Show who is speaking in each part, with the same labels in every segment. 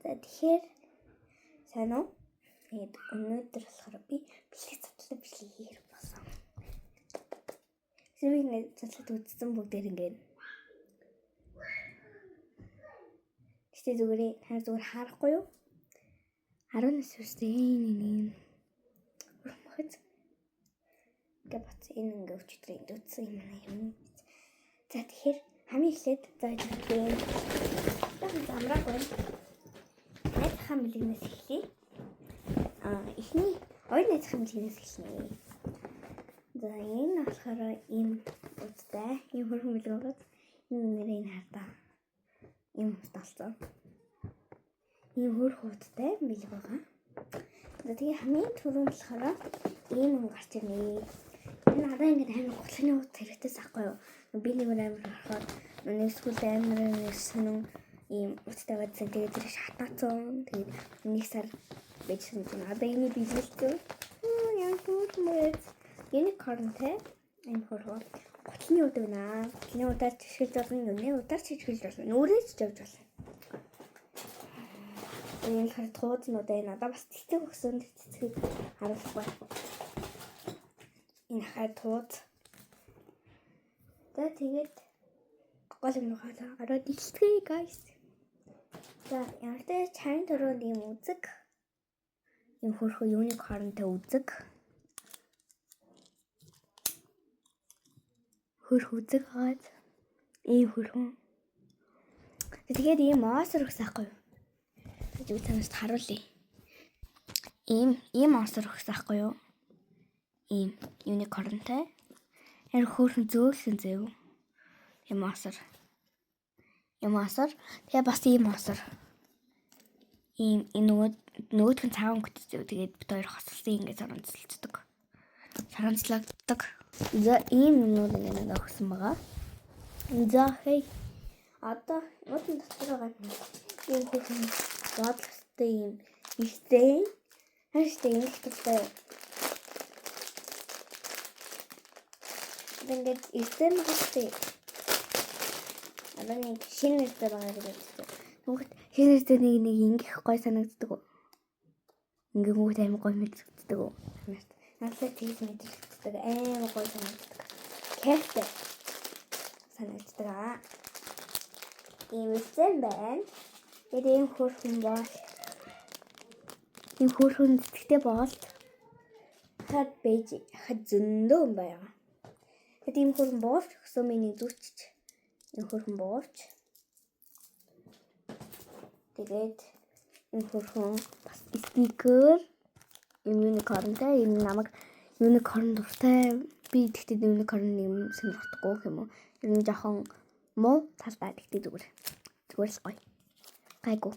Speaker 1: За, тэгэхээр сайн уу? Тэгээд өнөөдөр болохоор би бэлэг задлан бичлэг хийх болсон. Би нэг задлаад үзсэн бүгдээр ингээд. Гэтэ зүгээрээ та зүгээр харахгүй юу? 10 нас хүрсэн энэ энэ. Өрмөхөц. Ингээ бац энэ ингээ өчигдөр энд үзсэн юм аа юм. За, тэгэхээр хамгийн эхлээд за хэлээ. Яхан замрааг байна. Найзынхаа бэлгнээс эхлэе. Аа, эхний хоёр найзынхаа бэлгнээс эхэлнэ. За, энэ болохоор ийм уттай, ийм хөрхөн бэлэг байгаа. Энэ нэрийг энэ хардаа. Ийм уттай болсон. Ийм хөрх уттай бэлэг байгаа. За, тэгээ хамгийн түрүүнд болохоор ийм юм гарч ирнэ. Энэ надаа ингээд амар гутлын ут хэрэгтэйс ахгүй юу? Би нэг амар харахад нэг эсвэл амар нэг сонин ийм уттай байсан. Тэгээд тэр шатаацсан. Тэгээд нэг сар байжсан чинь одоо энэ бэлгэлцэн. Яа гүр мөр. Unicorn-тэй ийм хөрхөө гутлын ут байна. Гутлын утаар ч ашиглаж болно, нүний утаар ч ашиглаж болно. Нүрээ ч явж болно. Энэ болохоор туузнууд байна. Надад бас цэцэг өгсөн, цэцгийг харуулахгүй. Энэ хаа тууз. За, тэгээд гол юм хаалаа ороод илтгэе, guys. За, ямар ч чарын түрүүнд ийм үзэг, ийм хөрхөө unicorn-тай үзэг. Хөрх үзэг хаад ийм хөрхөн. Тэгээд ийм осор өгсөн байхгүй юу? Би танарт харуулъя. Ийм осор өгсөн байхгүй юу? Ийм unicorn-тай. Тэр хөөрхөн зөөлсөн зэв. Ийм осор. Ийм осор. Тэгээ бас ийм осор. Ийм энэ нөгөөх нь цагаан өнгөтэй зэв. Тэгээд бид хоёр хосолсон ингээд саранцлцдаг. Саранцлагддаг. За, ийм юмнууд ингээд надад өгсөн байгаа. За, хей. Одоо уудан дотор байгаа ийм хөөрхөн бодлоготой ийм ихтэй. Хааштай ингэх тустай. Ингээд эрдэн байгаа. Одоо нэг шинэ эрдэн байгаа гэж бодсон. Нүгт шинэ эрдэн нэг ингэх гой санагддаг. Ингээ хүүхд амар гой мэдрэгддэг. Танарт. Надад тэгж мэдрэгддэг. Амар гой санагддаг. Кайфтай санагддаг аа. Ийм эрдэн байна. Тэгээд ийм хөөрхөн бол. Ийм хөөрхөн цэцэгтэй боолт. Хад бэж хад зөндөө юм байгаа. Тэгээд ийм хөөрхөн боолч өгсөн миний зүчч. Ийм хөөрхөн боолч. Тэгээд ийм хөөрхөн бас стикер, ийм unicorn-тай, ийм намайг unicorn дуртай. Би тэгтээ unicorn юм сонирхдаггүй юм уу? Ер нь жоохон муу талдаа тэгтээ зүгээр. Зүгээр л гоё. Гайгүй.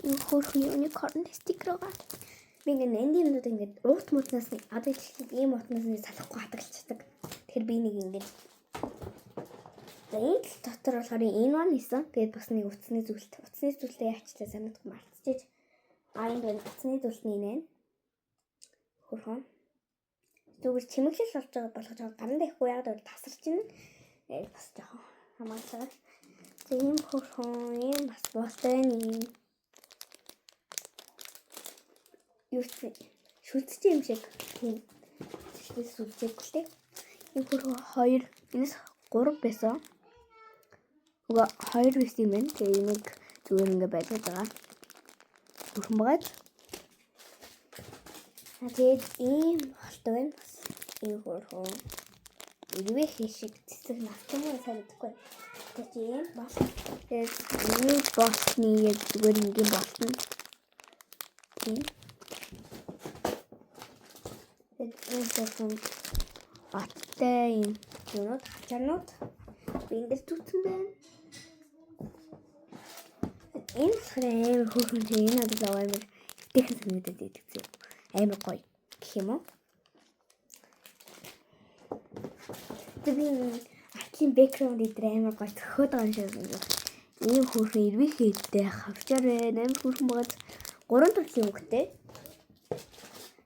Speaker 1: Ийм хөөрхөн unicorn стикер байгаа. Би ингээд энд юмнууд ингээд уут муутнаас одоо ихэд ийм уутнаас нь салахгүй хадгалчихдаг. Тэгэхээр би нэг ингээд. За, энэ дотор болохоор энэ маань исэн. Тэгээд бас нэг утасны зүйлт. Утасны зүйлтээ яачлаа сайн мэдгүй мартчихэж. А, энэ байна. Утасны зүйлт нь энэ байна. Хөрхөн. Зүгээр чимэглэл болж байгаа болгож байгаа. Гаран дахихгүй яг бол тасарч ин. Тэгээд бас жоохон хамгаалгаа. За, ийм хөрхөн, ийм бас болтой юм. Юу ч шүлцэж юм шиг тийм. Тэгээс сүлжээгүй л дээ. Ийм хөрхөн хоёр, энэс 3 байсан. Уга 2 байсан юм байна. Тэгээ энийг зүгээр ингээ байлгаж байгаа. Хөрхөн байгаа. Тэгээд ийм болтой байна. Бас ийм хөрхөн. Эрвээ шиг цэцэг навч юм уу сайн мэдэхгүй. Тэгээд ийм бол. Тэгээд энэ болтны яг зүгээр ингийн болтно. Тийм. Тэгээд ийм хөрхөн баттай юм юмнууд хавчарнууд би энэ дээр зүтсэн байна. Энэ болохоор амар хөөрхөн, тийм, энэ надад амар эвтэйхэн санагдаад идэг зөө. Амар гоё гэх юм уу? Тэгээд би артлын background дээр амар гоё зөхиод байгаа юм шиг санагдав. Ийм хөөрхөн эрвээхэй эдтэй хавчаар байна. Амар хөөрхөн байгаа. Гурван төрлийн өнгөтэй.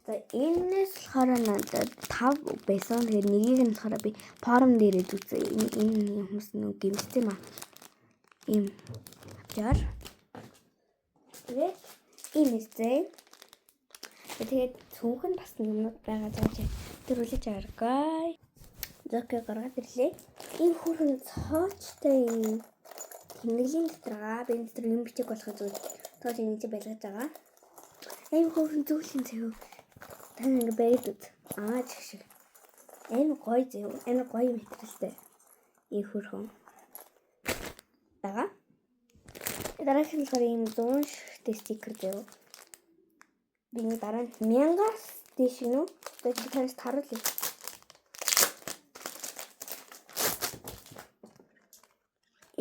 Speaker 1: За, энэс болохоор надад 5 байсан. Тэгэхээр нэгийг нь болохоор би форум дээрээ зүтсэн. Энэ хүмүүс нэг гимцсэн юм аа. Ийм хавчаар. Тэгээд ийм эзэн. Тэгээд цүнх нь бас юмнууд байгаа заа. Тэр үлээж аваарай. Зөкө гаргаад ирлээ. Энэ хүүхэн цоочтой юм тэмдэглэлийн дотор байгаа. Би энэ дотор юм бичих болох зүйл тооч энэ чинь байлгаж байгаа. Ийм хүүхэн зөөлөн зэв. Та ингэ бариад үз. Аа чиг шиг. Аим гоё зэв. Аим гоё материалтай. Ийм хүүхэн байгаа. Дараагийн нь болохоор ийм 100 шигтэй стикер зэв. Би энэ дараа нь 1000-аас дээш гинүү. Тэгээд чи танаас таруулъя.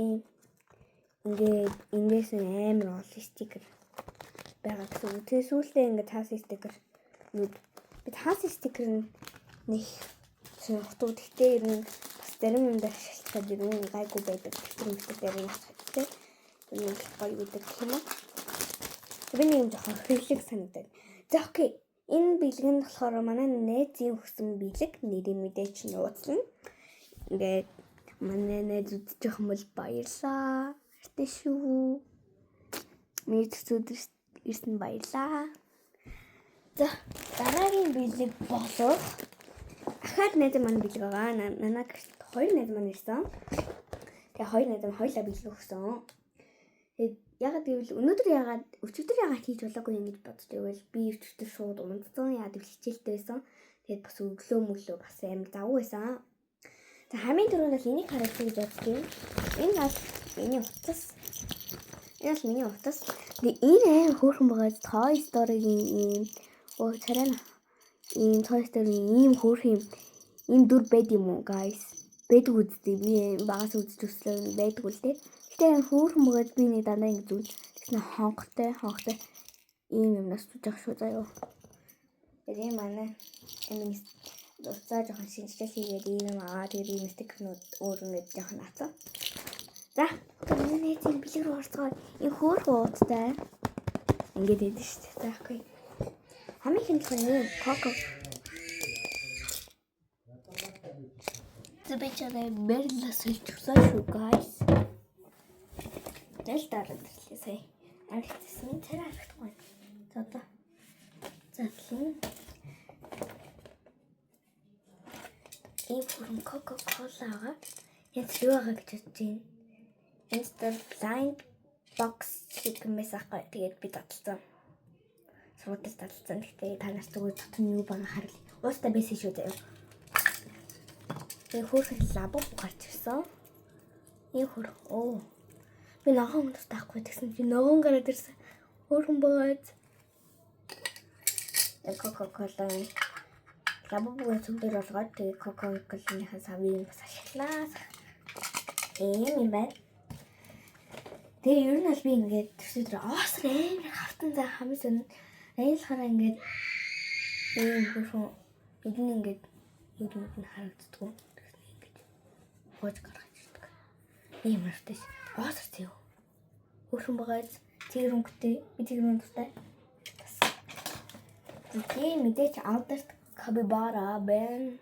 Speaker 1: Ийм ингээд эндээс амар олон стикер байгаа гэсэн үг. Тэгээ сүүлдээ ингээд цаас стикер нүд. Би цаас стикер нь нэг сонирхдаг. Гэхдээ ер нь бас зарим юм дээр шалтгаалж ер нь гайгүй байдаг. Тэр мэтэр дээр нь хаттай. Ер нь гоё гэдэг гэх юм уу. Би нэг юм жоохон хэвлэг санагдаад. За окей. Энэ бэлэг нь болохоор манай найзын өгсөн бэлэг, нэрийн мэдээч нууцлана. Ингээд манай найз үзчих юм бол баярлаа. Хайртай шүү. Миний төсөөд ирсэн баярлаа. За дараагийн бэлэг болох ахаад найз маань бэлэг байгаа. Манай хоёр найз маань ирсэн. Тэгээ хоёр найз маань хоёлаа бэлэг өгсөн. Тэгээд ягаад гэвэл өнөөдөр ягаад өчигдөр ягаад хийж болоогүй юм гэж бодож байвал би өчигдөр шууд унтсан. Ягаад гэвэл хичээлтэй байсан. Тэгээд бас өглөө мөглөө бас амар завгүй байсан. За хамгийн түрүүнд бол энийг харуулъя гэж бодож байна. Энэ бол миний утас. Энэ бол миний утас. Тэгээ энэ амар хөөрхөн байгаа Toy Story-гийн ийм царай ийм Toy Story-гийн ийм хөөрхөн юм ийм дүр байд юм уу guys? Байдаг үсттэй би багаас үзэж өслөө байдаг үл дээ. Гэтэ амар хөөрхөн байгаа би нэг дандаа ингэ зүйл тэгсэн хонхтой хонхтой ийм юмнаас зүж ах шүү заяа. Тэгээ манай энэ уцаа жоохон шинжилгээ хийгээд ийм юм аваа. Тэгээд ийм стикернүүд өөр ингээд жоохон авсан. За, миний найзын бэлэг рүү орцгоо. Энэ хөөрхөн уудтай. Ингээд идэв шүү дээ. За, окей. Хамгийн ихэнд болохоор ийм коко. За би чараа мерлэ сольчихлаа шүү guys. Тэгэл дараад ирлээ сая. Амар хэцсэн. Царай харагдахгүй. За одоо. За тийм. Ийм бүрэн Coca-Cola байгаа. Яг юу байгаа гэж бодож байна. Энэ дээр blind box шиг юм байсан хгүй. Тэгээд би задлсан. Сургуульд задлсан. Гэхдээ та нарт зүгээр дотор нь юу байгаа харуул. Уустай байсан шүү заяа. Тэгээ хөөрхөн лабу гарч ирсэн. Энэ хөр. Оо. Би ногоон өндөр таахгүй тэгсэн чи ногоон гараад ирсэн. Хөөрхөн байгаад. Coca-Cola лабубугийн цөмдөр болгоод тэгээ Coca-Cola-ийнхаа савыг бас ашиглаа. Ийм юм байна. Тэгээ ер нь бол би ингээд төсөөдөр оосор амар хавтан за хамгийн сонь энэ болохоор ингээд ийм хөрхөн эдэн ингээд нүд нь харагддггүй. Тэгсэн ингээд гоож гаргаж ирдэг. Ийм мартай. Оосор зөө. Хөрхөн байгаа цэгэр өнгөтэй би цэгэр өнгөтэй. Бас. Тийм мэдээч алдарт капибара байна.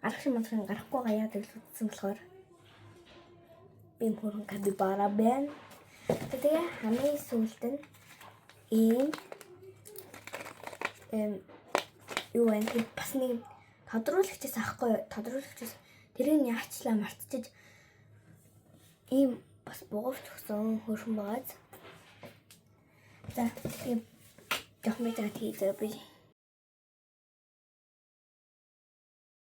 Speaker 1: Арах шиг мадрын гарахгүй гаяа тэгэл үзсэн болохоор би хөрхөн капибара байна. Тэгээ хамгийн сүүлд нь ийм юу вэ? Бас нэг тодруулагчээс авахгүй тодруулагчээс тэрийг яачлаа мартчихаж ийм бас бугуувч өгсөн хөрхөн байгааз. За тийм жоох мэдээ тэгээ би